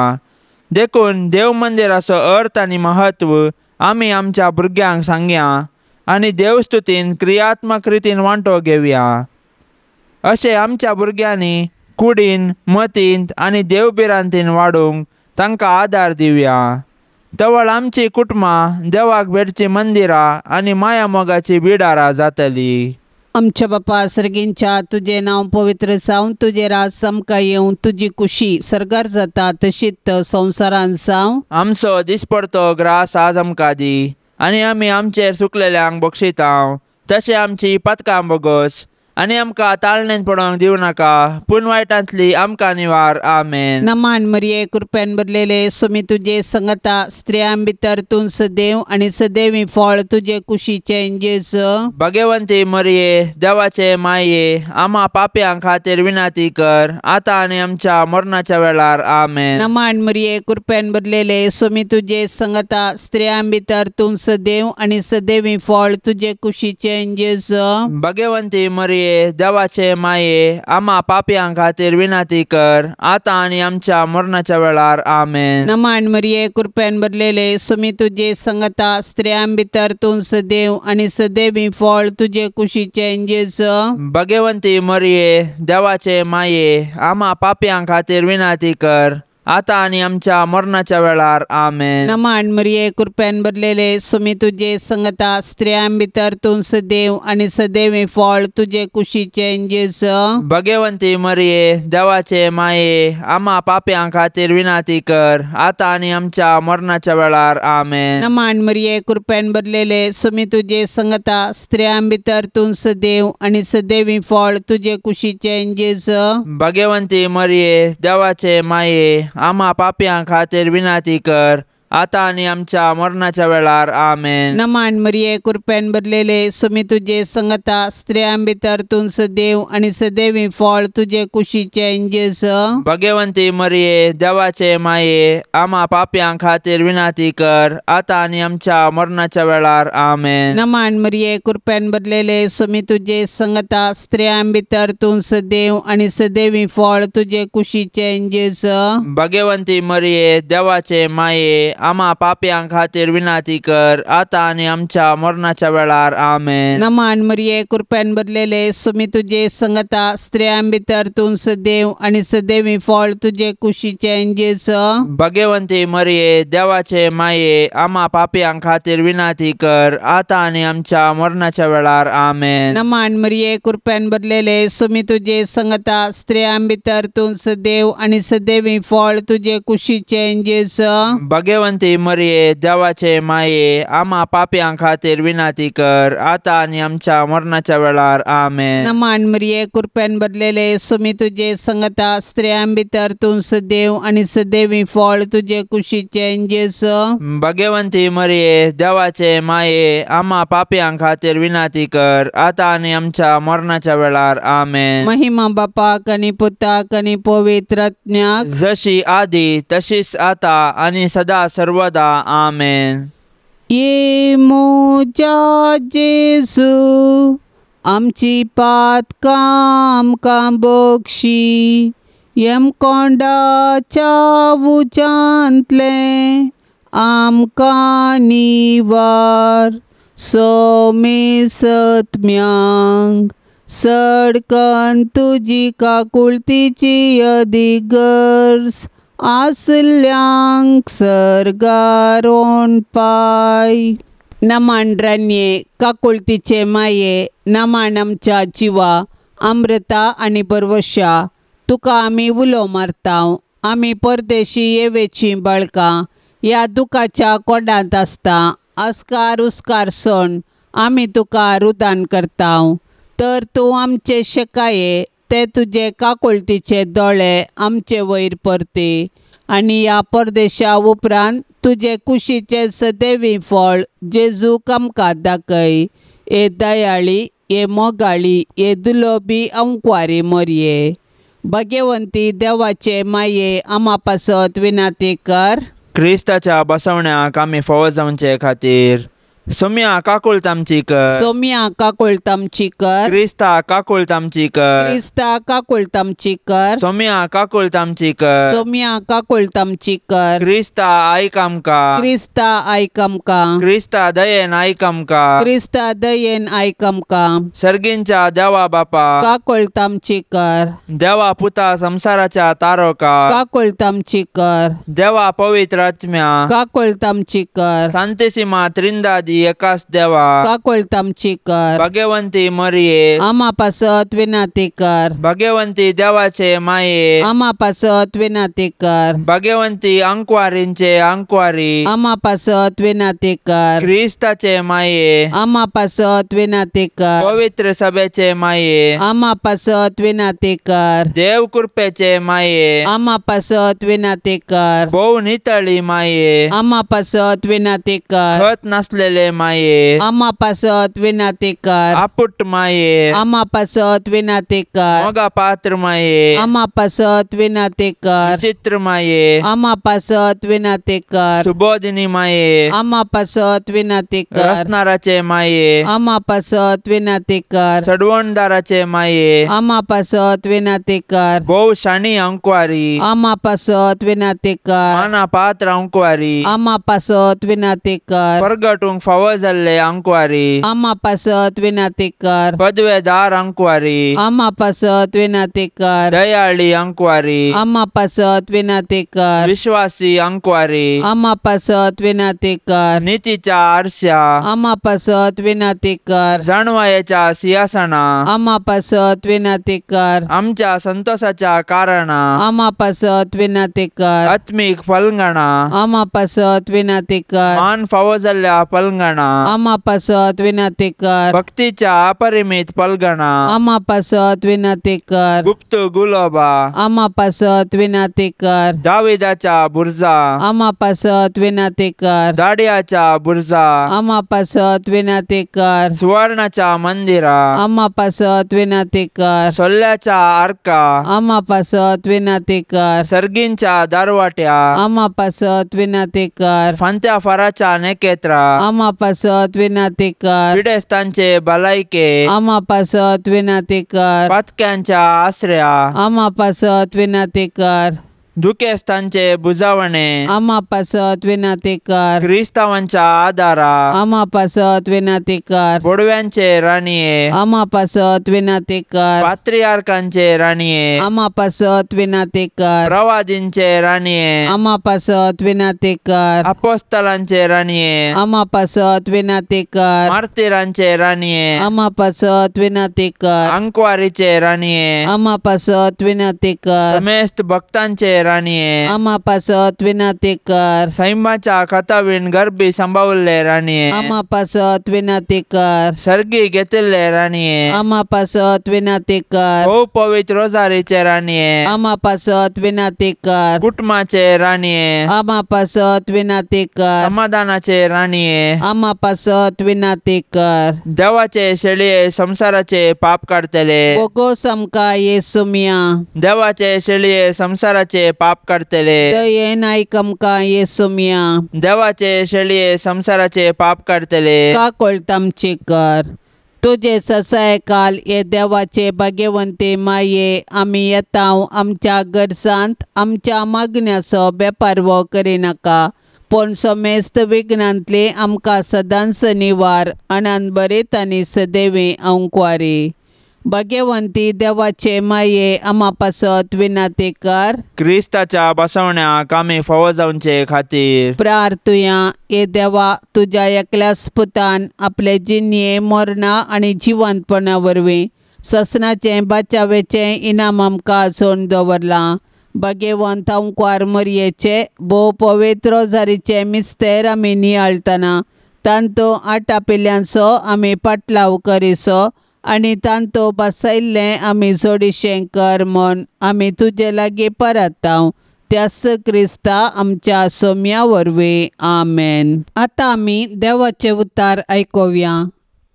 देखून देव मंदिराचो अर्थ आनी म्हत्व आमी आमच्या भुरग्यांक सांगया आनी देवस्तुतीन क्रियात्मक रितीन वांटो घेवया. अशें आमच्या भुरग्यांनी कुडीन, मतींत आनी देवभिरांतीन वाडूंक तांकां आदार दिवया. तवळ आमची कुटुंबां देवाक भेटची मंदिरां आनी माया मोगाची बिडारां जातली. आमच्या बापा सर्गींच्या, तुजें नांव पवित्र जावं, तुजें राज आमकां येवं, तुजी कुशी सर्गार जाता तशीच संवसारांत जावं. आमचो दिसपडतो ग्रास आज आमकां दी आनी आमी आमचेर सुकलेल्यांक बक्षितांव तशें आमची पातकां बोगस आनी आमकां ताळणेन पडोवंक दिवं नाका, पूण वायटांतली आमकां निवार. आमेन. नमान मरिये, कृपेन भरलेले, स्वामी तुजे संगता, स्त्रियां भितर तूं सदैव आनी सदैवी फळ तुजे कुशीचें जेजू. भगवंती मरिये, देवाचे माये, आमा पापयां खातीर विनंती कर आतां आनी आमच्या मरणाच्या वेळार. आमेन. नमान मरिये, कृपेन भरलेले, स्वामी तुजे संगता, स्त्रियां भितर तूं सदैव आनी सदैवी फळ तुजे कुशीचें जेजू. भगवंती मरिये, देवाचे माये, आमा पापयां खातीर विनंती कर आतां आनी आमच्या मरणाच्या वेळार. आमेन. नमान मरिये, कृपेन भरलेले, स्वामी तुजे संगता, स्त्रियां भितर तूं सदैव आनी सदैवी फळ तुजे कुशीचें जेजू. भगवंती मरिये, देवाचे माये, आमा पापयां खातीर विनंती कर आतां आनी आमच्या मरणाच्या वेळार. आमेन. नमान मरिये, कृपेन भरलेले, स्वामी तुजे संगता, स्त्रियां भितर तूं सदैव आनी सदैवी फळ तुजे कुशीचें जेजू. भगवंती मरिये, देवाचे माये, आमा पापयां खातीर विनंती कर आतां आनी आमच्या मरणाच्या वेळार. आमेन. नमान मरिये, कृपेन भरलेले, स्वामी तुजे संगता, स्त्रियां भितर तूं सदैव आनी सदैवी फळ तुजे कुशीचें जेजू. भगवंती मरिये, देवाचे माये, आमा पापयां खातीर विनंती कर आतां आनी आमच्या मरणाच्या वेळार. आमेन. नमान मरिये, कृपेन भरलेले, स्वामी तुजे संगता, स्त्रियां भितर तूं सदैव आनी सदैवी फळ तुजे कुशीचें जेजू. भगवंती मरिये, देवाचे माये, आमा पापयां खातीर विनंती कर आतां आनी आमच्या मरणाच्या वेळार. आमेन. नमान मरिये, कृपेन भरलेले, स्वामी तुजे संगता, स्त्रियां भितर तूं सदैव आनी सदैवी फळ तुजे कुशीचें जेजू. भगवंती मरिये, देवाचे माये, आमा पापयां खातीर विनंती कर आतां आनी आमच्या मरणाच्या वेळार. आमेन. नमान मरिये, कृपेन भरलेले, स्वामी तुजे संगता, स्त्रियां भितर तूं सदैव आनी सदैवी फळ तुजे कुशीचें जेजू. भगवंती मरिये, देवाचे माये, आमा पापयां खातीर विनंती कर आतां आनी आमच्या मरणाच्या वेळार. आमेन. नमान मरिये, कृपेन भरलेले, स्वामी तुजे संगता, स्त्रियां भितर तूं सदैव आनी सदैवी फळ तुजे कुशीचें जेजू. भगवंती मरिये, देवाचे माये, आमा पापयां खातीर विनंती कर आतां आनी आमच्या मरणाच्या वेळार. आमेन. नमान मरिये, कृपेन भरलेले, स्वामी तुजे संगता, स्त्रियां भितर तूं सदैव आनी सदैवी फळ तुजे कुशीचें जेजू. भगवंती मरिये, देवाचे माये, आमा पापयां खातीर विनंती कर आतां आनी आमच्या मरणाच्या वेळार. आमेन. महिमा बापाक आनी पुताक आनी पवित्र आत्म्याक, जशी आदी तशीच आतां आनी सदा सर्वदा. आमेन. ये म्हज्या जेजू, आमची पातकां आमकां बक्षी, यमकोंडाच्या उज्यांतलें आमकां निवार, सोमे सत्म्यांक सडकन तुजी काकुळतीची अदीक गरज आसल्यांक सर्गार पाय. नमान रान्ये, काकुळतीचे माये, नमान आमच्या जिवा, अमृता आनी बरवशा, तुका आमी उलो मारताव. आमी परदेशी येवेचीं बाळकां, ह्या दुखाच्या कोंडांत आसता अस्कार उस्कार सोण आमी तुका रुदान करता तर तूं आमचे शेकाये ते तुजे काकुळतीचे दोळे आमचे वयर परते आनी ह्या परदेशा उपरांत तुजे कुशीचे सदैवी फळ जेजूक आमकां दाखय. हे दयाळी हे मोगाळी हे दुलोबी अंकवारी मोरये भगवंती देवाचे माये आमा पासत विनाती कर. क्रिस्ताच्या बसवण्याक आमी फावो जावचे खातीर सोम्या काकुळट आमची कर. सोम्या काकुळट आमची कर. क्रिस्ता काकुळट आमची कर. क्रिस्ता काकुळट आमची कर. सोम्या काकुळट आमची कर. सोम्या काकुळट आमची कर. क्रिस्ता आयक आमकां. क्रिस्ता आयक आमकां. क्रिस्ता दयेन आयक आमकां. क्रिस्ता दयेन आयक आमकां. सर्गींच्या देवा बापा काकुळट आमची कर. देवा पुता संसाराच्या तारोका काकुळट आमची कर. देवा पवित्र आत्म्या काकुळट आमची कर. सांतेसीमा त्रिंदादी एकास देवा काकुळट आमची कर. भगवंती मरिये आमा पासत विनाती कर. भगवंती देवाचे माये आमा पासत विनाती कर. भगवंती अंकवारींचे अंकवारी आमा पासत विनाती कर. क्रिस्ताचे माये आमा पासत विनाती कर. पवित्र सभेचे माये आमा पासत विनाती कर. देव कृपेचे माये आमा पासत विनाती कर. भोव नितळी माये आमा पासत विनाती कर. खत नासलेले माये आमा पासत विनाती कर. आपुट माये आमा पासत विनाती कर. मोगा पात्र माये आमा पासत विनाती कर. विचित्र माये आमा पासत विनाती कर. सुबोधिनी माये आमा पासत विनाती कर. रसनाराचे माये आमा पासत विनाती कर. सडवणदाराचे माये आमा पासत विनाती कर. भोव शाणी अंकवारी आमा पासत विनाती कर. माना पात्र अंकवारी आमा पासत विनाती कर. परगटूंक फावो जाल्ले अंकवारी आमा पासत विनाती कर. पदवेदार अंकवारी आमा पासत विनाती कर. दयाळी अंकवारी आमा पासत विनाती कर. विश्वासी अंकवारी आमा पासत विनाती कर. नीतीच्या आरश्या आमा पासत विनाती कर. जाणवायेच्या सिंहासना आमा पासत विनाती कर. आमच्या संतोषाच्या कारणा आमा पासत विनाती कर. आत्मीक फलंगणा आमा पासत विनाती कर. मान फावो जाल्ल्या पलंगणा आमा पासत विनाती कर. भक्तीच्या अपरिमित पलगणा आमा पासत विनाती कर. गुप्त गुलोबा आमा पासत विनाती कर. दाविदाच्या बुर्जा आमा पासत विनाती कर. दाडियाच्या बुर्जा आमा पासत विनाती कर. सुवर्णाच्या मंदिरा आमा पासत विनाती कर. सोल्ल्याच्या आर्का आमा पासत विनाती कर. सर्गींच्या दारवाट्या आमा पासत विनाती कर. फांत्या फाराच्या नेकेत्रा आमा पासत विनाती कर. पिडेस्तांचे भलायके आमा पासत विनाती कर. पातक्यांच्या आसऱ्या आमा पासत विनाती कर. दुखेस्तांचे बुजावणे आमा पासत विनाती कर. क्रिस्तावांच्या आदारा आमा पासत विनाती कर. बोडव्यांचे राणये आमा पासत विनाती कर. पात्रियार्कांचे राणये आमा पासत विनाती कर. प्रवादींचे राणये आमा पासत विनाती कर. अपोस्तलांचे राणये आमा पासत विनाती कर. मार्तीरांचे राणये आमा पासत विनाती कर. अंकवारीचे राणये आमा पासत विनाती कर. समेस्त भक्तांचे राणये आमा पासत विनाती कर. सैमाच्या खतावीण गर्भी सांबावल्ले राणये आमा पासत विनाती कर. सर्गी घेतिल्ले राणये आमा पासत विनाती कर. भोव पवित्र रोजारीचे राणये आमा पासत विनाती कर. कुटुंबाचे राणये आमा पासत विनाती कर. समाधानाचे राणये आमा पासत विनाती कर. देवाचे शेळये संसाराचे पाप काडतले बोगोस आमकां येसुमिया देवाचे शेळये संसाराचे पाप काडतले दयेन आयक आमकां येसुमिया देवाचे शेळये संसाराचे पाप काडतले काकुळट आमची कर. तुजे ससायकाल हे देवाचे भाग्यवंती माये आमी येता आमच्या गरजांत आमच्या मागण्याचो बेपारवो करिनाका पूण समेस्त विघ्नांतली आमकां सदांच निवार अनान बरेत आनी सदैवी अंकवारी भाग्यवंती देवाचे माये आमा पासत विनाती कर. क्रिस्ताच्या बसवण्याक आमी फावो जावचे खातीर प्रार्थुया. हे देवा तुज्या एकल्याच पुतान आपले जिणये मरणा आनी जिवंतपणा वरवीं ससनाचें बाचावेचें इनाम आमकां आसोवन दवरलां. भगेवंत अंकुर मरयेचे भोव पवित्र रोजारीचे मिस्तेर आमी नियाळटना तांतो आटापिल्यांचो आमी पाटलाव करिसो आनी तांतो बसयल्लें आमी जोडिशें कर म्हूण आमी तुजे लागीं परताव त्यास क्रिस्ता आमच्या सोम्या वरवीं आमेन. आतां आमी देवाचे उतार आयकुया.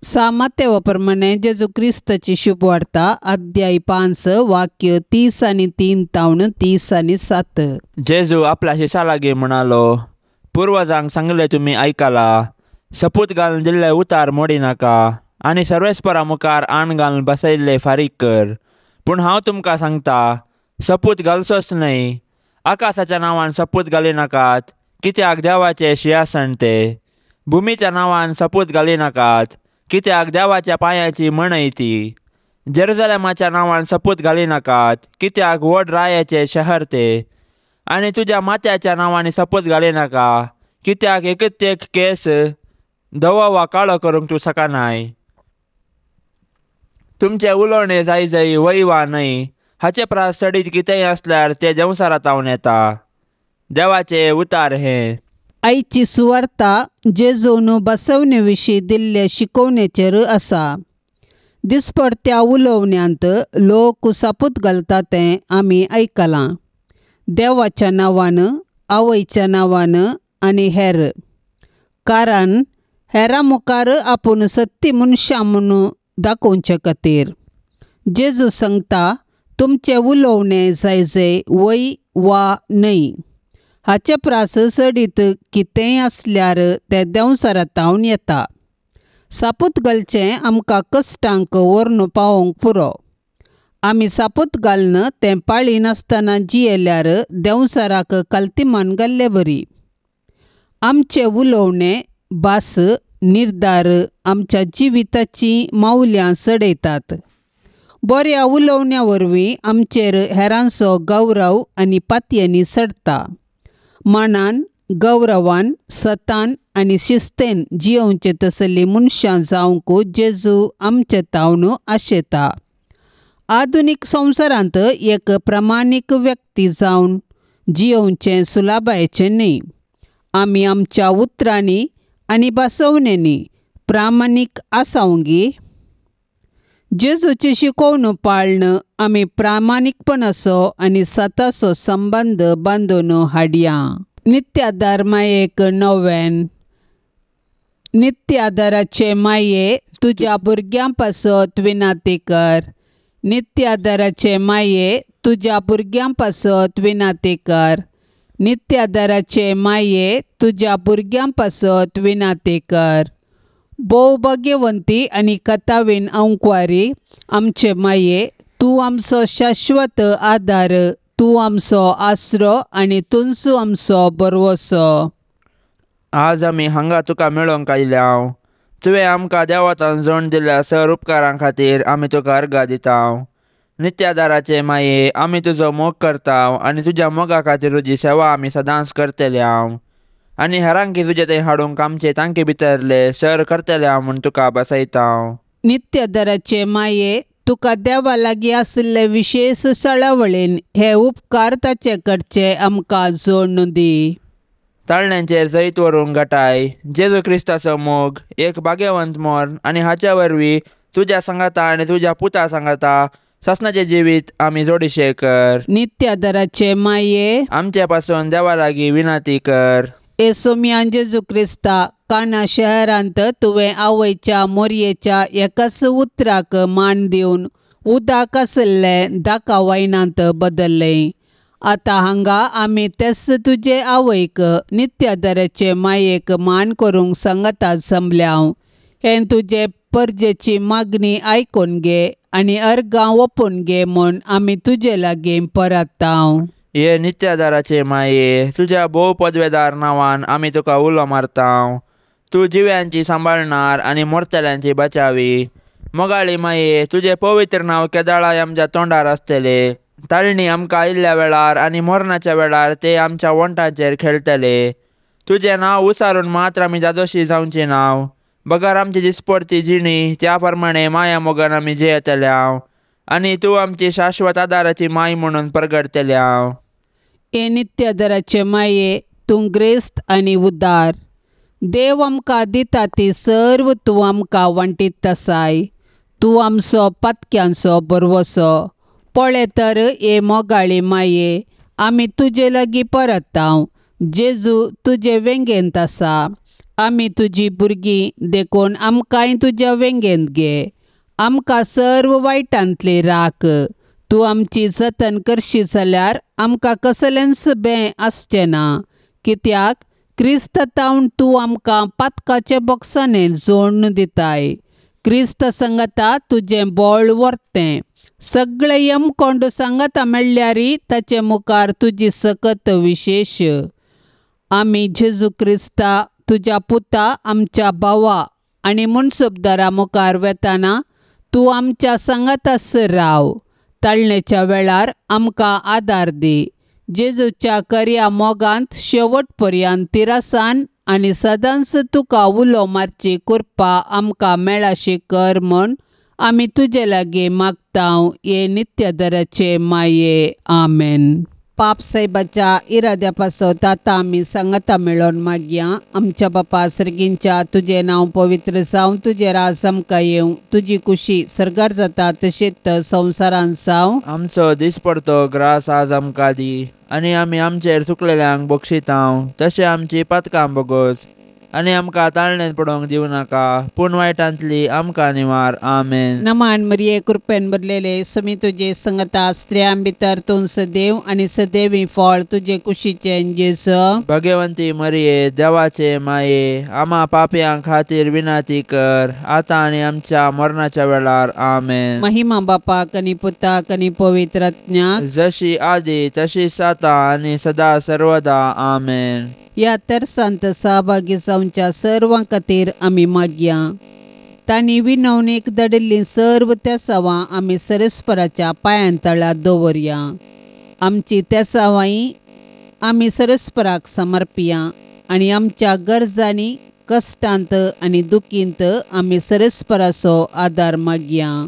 सामातेवा प्रमाणे जेजू क्रिस्ताची शुभवार्ता अध्याय 5 वाक्य 30 आनी 3 तावन 30 आनी 7. जेजू आपल्या शिशा लागीं म्हणालो, पुर्वजांक सांगले तुमी आयकला, सपूत घालून दिल्ले उतार मोडी नाका आनी सर्वेस्परा मुखार आण घालून बसयल्ले फारीक कर. पूण हांव तुमकां सांगता, सपूत घालचोच न्हय. आकाशाच्या नांवान सपूत घाली नाकात, कित्याक देवाचें शिंयासन तें. भुमीच्या नांवान सपूत घाली नाकात, कित्याक देवाच्या पांयाची म्हणय ती. जेरुजलेमाच्या नांवान सपूत घाली नाकात, कित्याक व्हड रायाचें शहर तें. आनी तुज्या मात्याच्या नांवान सपूत घाली नाका, कित्याक एकच एक केस धवो वा काळो करूंक तूं शकनाय. तुमचें उलोवणें जाय जाय वय वा न्हय, हाचे प्रास चडीत कितेंय आसल्यार तें देंवसारा तावन येता. देवाचें उतार हें. आयची सुवार्ता जेजून बसवणे विशीं दिल्ले शिकोवणेचेर आसा. दिसपडत्या उलोवण्यांत लोक सापूत घालता तें आमी आयकलां. देवाच्या नांवान, आवयच्या नांवान आनी हेर. कारण हेरां मुखार आपूण सत्य मनशां म्हूण दाखोवचे खातीर. जेजू सांगता, तुमचें उलोवणें जाय जाय वय वा न्हय, हाचे प्रास चडीत कितेंय आसल्यार तें देंवसारा तावन येता. सापूत घालचें आमकां कश्टांक व्हरून पावोवंक पुरो. आमी सापूत घालून तें पाळिनासतना जियेल्यार देंवसाराक कालतीमान घाल्ले बरी. आमचें उलोवणें, भास, निर्धार आमच्या जिविताचीं मावल्यां चडयतात. बऱ्या उलोवण्या वरवीं आमचेर हेरांचो गौरव आनी पातयेनी चडटा. मानान, गौरवान, सतान आनी शिस्तेन जियोवचे तसली मनशां जावंक जेजू आमचे तावन आशेता. आधुनीक संवसारांत एक प्रमाणीक व्यक्ती जावन जियोवचें सुलाभायेचें न्हय. आमी आमच्या उतरांनी आनी बसवण्यांनी प्रामाणीक आसावंगी. जेजूची शिकोवण पाळन आमी प्रामाणीकपणाचो आनी सताचो संबंद बांदून हाडया. नित्यादार मायेक नोवेन. नित्यादाराचे माये तुज्या भुरग्यां पासत विनाती कर. नित्यादाराचे माये तुज्या भुरग्यां पासत विनाती कर. नित्यादाराचे माये तुज्या भुरग्यां पासत विनाती कर. भोव भाग्यवंती आनी कथावीन अंकवारी आमचे माये, तूं आमचो शाश्वत आदार, तूं आमचो आसरो आनी तुंचो आमचो बरवसो. आज आमी हांगा तुका मेळोवंक आयल्या. तुवें आमकां देवातान जोड दिल्ल्या सर उपकारां खातीर आमी तुका अर्गां दिता. नित्यादाराचे माये, आमी तुजो मोग करता आनी तुज्या मोगा खातीर तुजी सेवा आमी सदांच करतले. आनी हेरांकी तुजे थंय हाडूंक आमचे तांके भितरले सर करतले म्हूण तुका बसयता. नित्यादाराचे माये, तुका देवा लागीं आशिल्ले विशेश सळावळीन हे उपकार ताचे कडचे आमकां जोडून दी. ताळण्यांचेर जैत व्हरूंक घटाय जेजू क्रिस्ताचो मोग, एक भाग्यवंत मर्ण आनी हाच्या वरवीं तुज्या सांगाता आनी तुज्या पुता सांगाता सासणाचें जिवीत आमी जोडिशें कर. नित्यादाराचे माये, आमचे पासून देवा लागीं विनंती कर. येसोमियान जेजू क्रिस्ता, काना शहरांत तुवें आवयच्या मोरयेच्या एकाच उतराक मान दिवन उदक आशिल्लें दाका वायनांत बदल्लें. आतां हांगा आमी तेच तुजे आवयक नित्यादाराचे मायेक मान करूंक सांगता जमल्या. हें तुजे परजेची मागणी आयकून घे आनी अर्गां ओपून घे म्हूण आमी तुजे लागीं परताव. हे नित्यादाराचे माये, तुज्या भोव पदवेदार नांवान आमी तुका उलो मारता. तूं जिव्यांची सांबाळणार आनी मोरतल्यांची बचावी. मोगाळी माये, तुजें पवित्र नांव केदाळाय आमच्या तोंडार आसतलें. ताळणी आमकां आयिल्ल्या वेळार आनी मरणाच्या वेळार ते आमच्या वण्टांचेर खेळटले. तुजें नांव उसारून मात्र आमी जादोशी जावचें नांव, बगर आमची दिसपडती जिणी त्या प्रमाणे माया मोगान आमी जियेतले आनी तूं आमची शाश्वत आदाराची माय म्हणून परगटतले. हे नित्य माये तूं ग्रेस्त आनी उदार देव आमकां दिता ती सर्व तूं आमकां वांटीत आसाय. तूं आमचो पातक्यांचो बरवसो. पळय तर हे मोगाळी माये आमी तुजे लागीं परतांव. जेजू तुजे वेंगेंत आसा. आमी तुजी भुरगीं देखून आमकांय तुज्या वेंगेंत घे. आमकां सर्व वायटांतली राख. तूं आमची जतन करशी जाल्यार आमकां कसलेंच बें आसचें ना. कित्याक क्रिस्त तावन तूं आमकां पातकाचे बॉक्सांनी जोडून दिताय. क्रिस्त सांगता तुजें बळ व्हरतें. सगळे यमकोंड सांगता मेळ्ळ्यारी ताचे मुखार तुजी सकत विशेश. आमी जेजू क्रिस्ता तुज्या पुता आमच्या भावा आनी मनसुबदारा मुखार वेताना तूं आमच्या सांगातास राव. ताळणेच्या वेळार आमकां आदार दी. जेजूच्या कर्या मोगांत शेवट पर्यंत तिरासान आनी सदांच तुका उलो मारची कृपा आमकां मेळाशी कर म्हूण आमी तुजे लागीं मागतांव. हे नित्यदराचे माये. आमेन. पाप साहेबाच्या इराद्या पासत आतां आमी सांगता मेळोवन मागया. आमच्या बापा सर्गींच्या तुजें नांव पवित्र जावं, तुजें राज आमकां येवं, तुजी कुशी सर्गार जाता तशीच संवसारांत जावं. आमचो दिसपडतो ग्रास आज आमकां दी आनी आमी आमचेर चुकलेल्यांक बक्षितांव तशें आमची पातकां बोगोस आनी आमकां ताळणेंत पडोवंक दिवं नाका पूण वायटांतली आमकां निवार. आमेन. नमान मरिये कृपेन भरलेले समी तुजे संगता स्त्रियां भितर तूं सदैव आनी सदैवी फळ तुजे कुशीचें जेजू. भगवंती मरिये देवाचे माये आमा पापयां खातीर विनंती कर आतां आनी आमच्या मरणाच्या वेळार. आमेन. महिमा बापाक आनी पुताक आनी पवित्र आत्म्याक जशी आदी तशीच आतां आनी सदा सर्वदा. आमेन. ह्या तेर्सांत सहभागी जावच्या सर्वां खातीर आमी मागया. तांणी विनवणीक धाडिल्लीं सर्व तेसावां आमी सरस्पराच्या पांयां तळा दवरया. आमची तेसावांय आमी सरस्पराक समर्पिया आनी आमच्या गरजांनी कश्टांत आनी दुखींत आमी सरस्पराचो आदार मागया.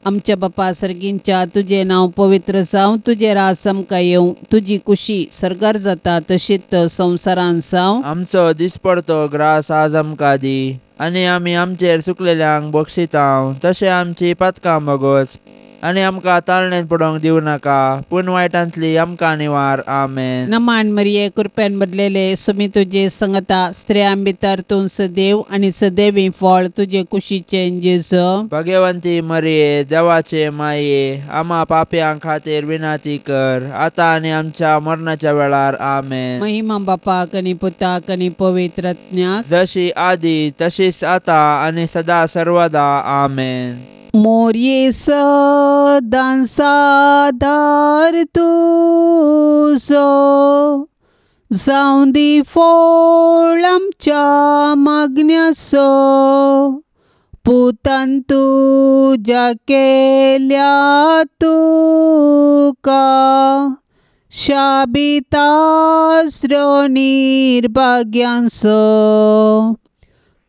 आमच्या बापा सर्गींच्या तुजें नांव पवित्र जावं, तुजें राज आमकां येवं, तुजी कुशी सर्गार जाता तशीच संवसारांत जावं. आमचो दिसपडतो ग्रास आज आमकां दी आनी आमी आमचेर चुकलेल्यांक बक्षितांव तशें आमची पातकां बोगोस आनी आमकां ताळणेंत पडोवंक दिवं नाका पूण वायटांतली आमकां निवार. आमेन. नमान मरिये कृपेन भरलेले समी तुजे संगता स्त्रियां भितर तूं सदैव आनी सदैवी फळ तुजे कुशीचें जेजू. भगवंती मरिये देवाचे माये आमा पापयां खातीर विनंती कर आतां आनी आमच्या मरणाच्या वेळार. आमेन. महिमा बापाक आनी पुताक आनी पवित्र आत्म्याक जशी आदी तशीच आतां आनी सदा सर्वदा. आमेन. मोरये सदां सादार तुजो जावं दी फळ आमच्या मागण्याचो. पुतान तुज्या केल्या तुका शाबितास्रो निर्भाग्यांचो.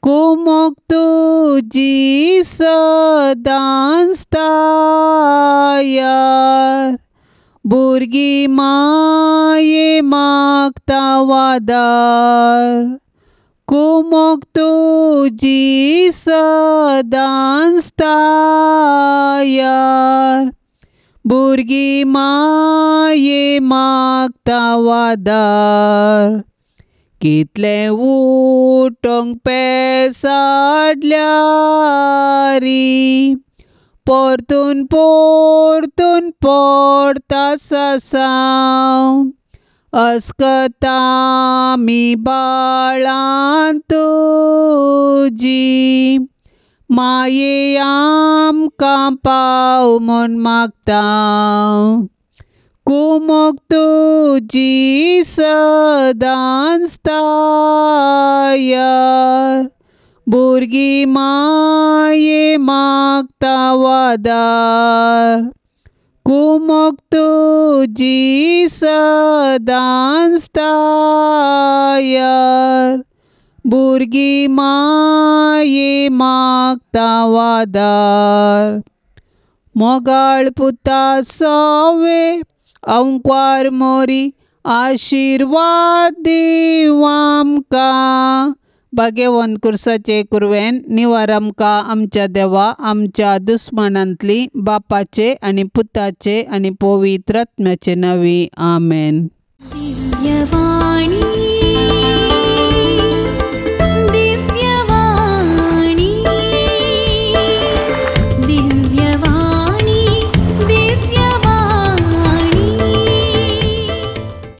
कुमोक तुजी सदांच तयार भुरगीं माये मागता वादार. कुमोक तुजी सदांच तयार भुरगीं माये मागता वादार. कितलें उठोंक पेसाडल्यारी परतून परतून पडता सासांव. अस्कता आमी बाळां तुजी माये आमकां पाव म्हूण मागता. कुमोक तुजी सदांच तयार भुरगीं माये मागता वादार. कुमोक तुजी सदांच तयार भुरगीं माये मागता वादार. मोगाळ पुता सोवे अंकवार मोरी आशिर्वाद दीव आमकां. भाग्यवंत कुर्साचे कुरवेन निवार आमकां आमच्या देवा आमच्या दुस्मानांतली बापाचे आनी पुताचे आनी पवित्र आत्म्याचे नांवी. आमेन. दिव्यवाणी.